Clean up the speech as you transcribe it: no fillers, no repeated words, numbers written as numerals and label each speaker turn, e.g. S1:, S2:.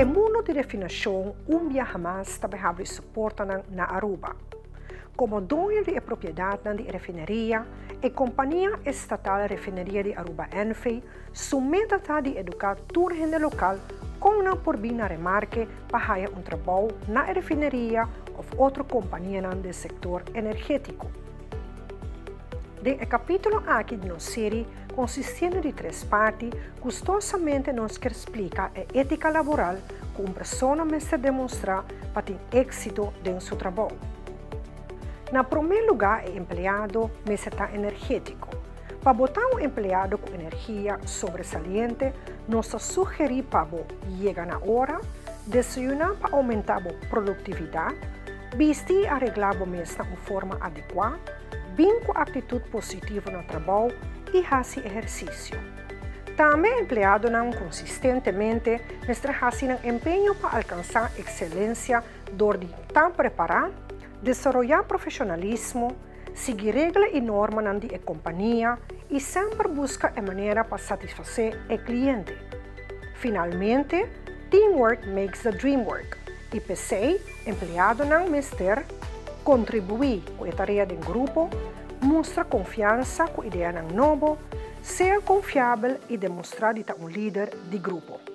S1: E mundo di refinacion un biaha mas ta bay habri su portanan na Aruba. Como doño di e propiedadnan di e refineria, e compania estatal Refineria di Aruba NV su meta ta di educa tur hende local con nan por bin na remarke pa haya un trabou na e refineria of otro companianan den sector energetico. Den e capitulo aki di nos serie, consistiendo di tres parti, gustosamente nos kier splica e etica laboral cu un persona mester demonstra pa tin exito den su trabou. Na prome luga e empleado mester ta energetico. Pa bo ta un empleado cu energia sobresaliente, nos ta sugeri pa bo yega na ora, desayuna pa aumenta bo productividad, bisti y aregla bo mes na un forma adecua, bin cu actitud positivo na trabou y haci ehercicio. Tambe empleadonan consistentemente mester haci nan empeño pa alcansa excelencia dor di ta prepara, desaroya profesionalismo, sigui regla y normanan di e compania y semper busca e manera pa satisface e cliente. Finalmente, teamwork makes the dream work y p'esey empleadonan mester contribui cu e tarea den grupo, mustra confiansa cu ideanan nobo, sea confiabel y demostra di ta un lider di grupo.